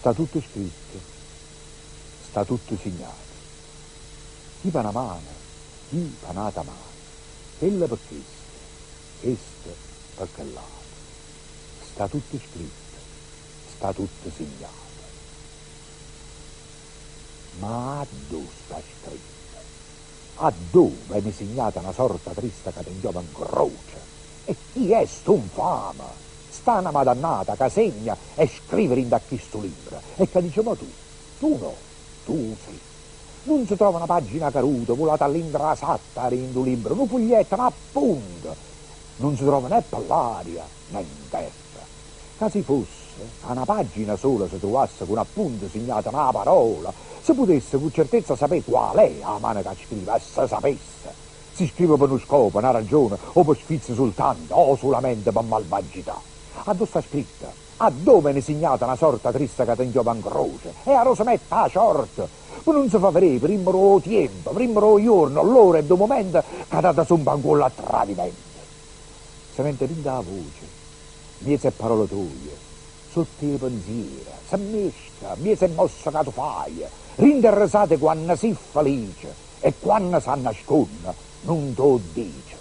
Sta tutto scritto, sta tutto signato. Chi pa' na mano, chi pa' n'ata mano. Chella pe' chesta, chesta pe' chell'ata. Sta tutto scritto, sta tutto signato. Ma addò sta scritto? Addò vene signata na sorta trista ca te 'nchiova 'ncroce? E chi è stu 'nfame? St'anema dannata ca segna e scrive dint' a chistu libro e ca dice mo tu, tu no, tu sì. Nun se trova na pagina caruta, vulata all'intrasatta 'a dint' 'o libro, nu fuglietto, n'appunto. Nun se trova né pe ll'aria, né 'nterra. Ca si fosse ca na pagina sola se truvasse cu n'appunto signato na parola, se putesse cu certezza sapé qual è 'a mano ca scrive e se sapesse si scrive pe nu scopo, na ragione o pe sfizio sultanto o sulamente pe malvagità. Addò sta scritta? Addò vene signata na sorta trista ca te 'nchiova 'ncroce e arò se mette 'a ciorta pe nun se fa vedé primma d' 'o tiempo, primma d' 'o juorno, ll'ora e d' 'o mumento ca t'adda zumpa 'ncuollo a tradimento. Se mette dint' 'a voce, 'mmiez' 'e pparole toje, sott' 'e penziere, se mmesca, 'mmiez' 'e mosse ca tu faje, dint' 'e resate quanno si' felice e quanno s'annasconne nun t' 'o ddice.